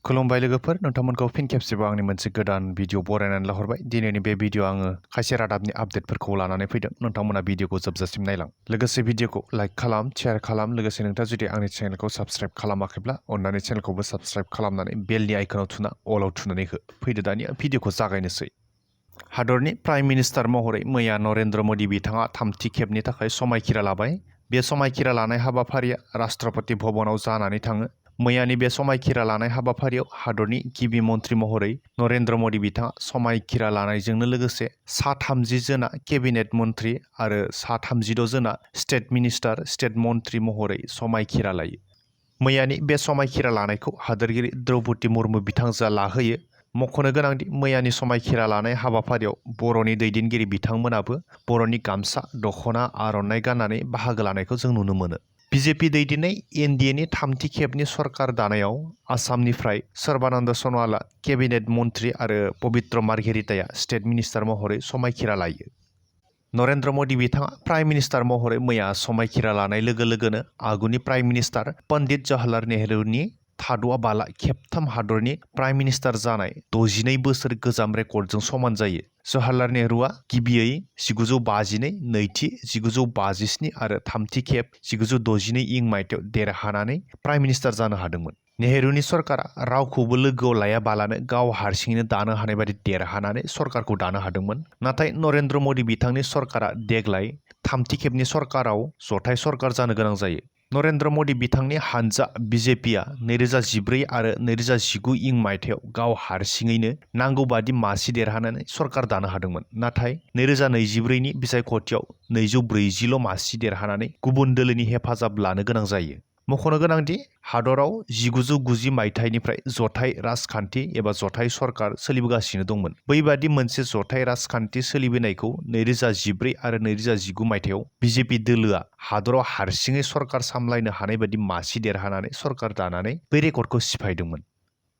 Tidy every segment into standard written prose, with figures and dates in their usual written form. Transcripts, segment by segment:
खुलुमबाय लोगोफोर, नोंथांमोनखौ फिन खेबसेबाव आंनि मोनसे गोदान भिडिअ बरायनानै लाहरबाय। दिनैनि बे भिडिअ आङो खायसे रादाबनि आपडेटफोरखौ लानानै फैदों। नोंथांमोना भिडिअखौ जोबजासिम नायलां। लोगोसे भिडिअखौ लाइक खालाम, शेयार खालाम। लोगोसे नोंथाङा जुदि आंनि चेनेलखौ साबस्क्राइब खालामाखैब्ला अन्नानै चेनेलखौबो साबस्क्राइब खालामनानै बेलनि आइकनाव थुना अलाव थुनानै हो। फैदो दानिया भिडिअखौ जागायनोसै। हादरनि प्राइम मिनिस्टार महरै मैया नरेन्द्र मदि बिथाङा थामथि खेबनि थाखाय समायखिरा लाबाय। बे समायखिरा लानाय हाबाफारिया राष्ट्रपति भवनाव जानानै थाङो। मैयानि बे समायखिरा लानाय हाबाफारियाव हादरनि गिबि मन्थ्रि महरै नरेन्द्र मदि बिथाङा समायखिरा लानायजोंनो लोगोसे सा 30 जना केबिनेट मन्थ्रि आरो सा 32 जना स्टेट मिनिस्टार, स्टेट मन्थ्रि महरै समायखिरा लायो। मैयानि बे समायखिरा लानायखौ हादोरगिरि द्रौपदी मुर्मु बिथांजोआ लाहोयो। मख'नो गोनांदि मैयानि समायखिरा लानाय हाबाफारियाव बर'नि दैदेनगिरि बिथांमोनाबो बर'नि गामसा, दख'ना, आर'नाइ गाननानै बाहागो लानायखौ जों नुनो मोनो। बिजेपि दैदेननाय एनडिएनि थामथि खेबनि सरकार दानायाव आसामनिफ्राय सर्बानन्द सन'वालआ केबिनेट मन्थ्रि आरो पबित्र मार्घेरिटाया स्टेट मिनिस्टार महरै समायखिरा लायो। नरेन्द्र मदि बिथाङा प्राइम मिनिस्टार महरै मैया समायखिरा लानाय लोगो लोगोनो आगुनि प्राइम मिनिस्टार पन्डित जवाहरलाल नेहरूनि थाद'आ बाला खेबथाम हादरनि प्राइम मिनिस्टार जानाय 62 बोसोर गोजाम रेकर्डजों समान जायो। जवाहरलाल नेहरूआ गिबियै 1952, नैथि 1957 आरो थामथि खेब 1962 इं मायथाइयाव देरहानानै प्राइम मिनिस्टार जानो हादोंमोन। नेहरूनि सरकारा रावखौबो लोगोआव लायाबालानो गाव हारसिङैनो दानो हानाय बायदि देरहानानै सरकारखौ दानो हादोंमोन। नाथाय नरेन्द्र मदि बिथांनि सरकारा देग्लाय थामथि खेबनि सरकाराव जथाय सरकार जानो गोनां जायो। नरेन्द्र मदि बिथांनि हानजा बिजेपिआ 2014 आरो 2019 इं मायथाइयाव गाव हारसिङैनो नांगौ बादि मासि देरहानानै सरकार दानो हादोंमोन। नाथाय 2024 नि बिसायख'थियाव 240ल' मासि देरहानानै गुबुन दोलोनि हेफाजाब लानो गोनां जायो। मख'नो गोनांदि हादराव 1990 मायथाइनिफ्राय जथाय राजखान्थि एबा जथाय सरकार सोलिबोगासिनो दंमोन। बैबादि मोनसे जथाय राजखान्थि सोलिबोनायखौ 2014 आरो 2019 मायथाइयाव बिजेपि दोलोआ हादराव हारसिङै सरकार सामलायनो हानाय बादि मासि देरहानानै सरकार दानानै बै रेकर्डखौ सिफायदोंमोन।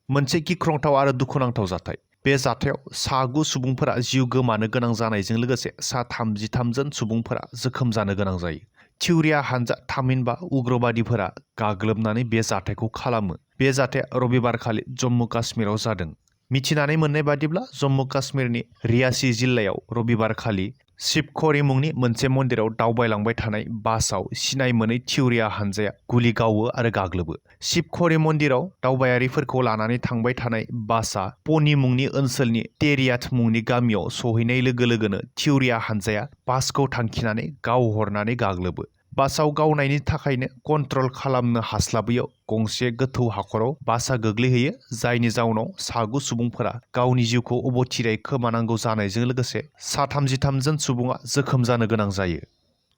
मोनसे गिख्रंथाव आरो दुखुनांथाव जाथाय। बे जाथायाव सा 9 सुबुंफोरा जिउ गोमानो गोनां जानायजों लोगोसे सा 33 जन सुबुंफोरा जोखोम जानो गोनां जायो। थिउरिया हानजा थामहिनबा उग्रबादिफोरा गाग्लोबनानै बे जाथायखौ खालामो। बे जाथाया रबिबारखालि जम्मु काश्मीराव जादों। मिथिनानै मोननाय बादिब्ला जम्मु काश्मीरनि रियासी जिल्लायाव रबिबारखालि शिवख'रि मुंनि मोनसे मन्दिराव दावबायलांबाय थानाय बासआव सिनाय मोनै थिउरिया हानजाया गुलि गावो आरो गाग्लोबो। शिवख'रि मन्दिराव दावबायारिफोरखौ लानानै थांबाय थानाय बासआ पनि मुंनि ओनसोलनि टेरियाट मुंनि गामियाव सहैनाय लोगो लोगोनो थिउरिया हानजाया बासखौ थांखिनानै गावहरनानै गाग्लोबो। बासआव गावनायनि थाखायनो कन्ट्रल खालामनो हास्लाबैयाव गंसे गोथौ हाखराव बासआ गोग्लैहैयो, जायनि जाउनाव सा 9 सुबुंफोरा गावनि जिउखौ अबथिरायै खोमानांगौ जानायजों लोगोसे सा 33 जन सुबुङा जोखोम जानो गोनां जायो।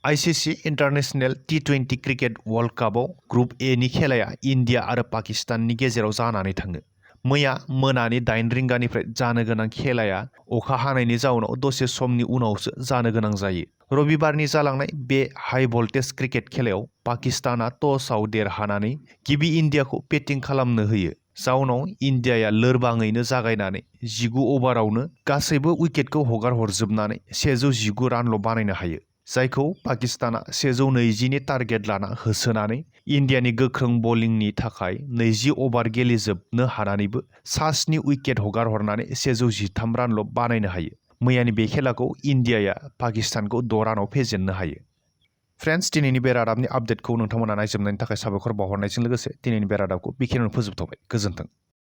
ICC international T20 cricket world कापआव ग्रुप ए नि खेलाया इन्डिया आरो पाकिस्ताननि गेजेराव जानानै थाङो। मैया मोनानि 8 रिंगानिफ्राय जानो गोनां खेलाया अखा हानायनि जाउनाव दसे समनि उनावसो जानो गोनां जायो। रबिबारनि जालांनाय बे हाइ भल्टेज क्रिकेट खेलायाव पाकिस्तानआ टसआव देरहानानै गिबि इन्डियाखौ बेटिं खालामनो होयो। जाउनाव इन्डियाया लोरबाङैनो जागायनानै 19 अभारावनो गासैबो उइकेटखौ हगार हरजोबनानै 119 रानल' बानायनो हायो। जायखौ पाकिस्तानआ 120 नि टारगेट लाना होसोनानै इन्डियानि गोख्रों बलिंनि थाखाय 20 अभार गेलेजोबनो हानानैबो सा 7 उइकेट हगार हरनानै 113 रानल' बानायनो हायो। मैयानि बे खेलाखौ इन्डियाया पाकिस्तानखौ 6 रानाव फेजेननो हायो। फ्रेन्ड्स, दिनैनि बे रादाबनि आपडेटखौ नोंथांमोना नायजोबनायनि थाखाय साबायखर बावहरनायजों लोगोसे दिनैनि बे रादाबखौ बेखिनियावनो फोजोबथ'बाय। गोजोन्थों।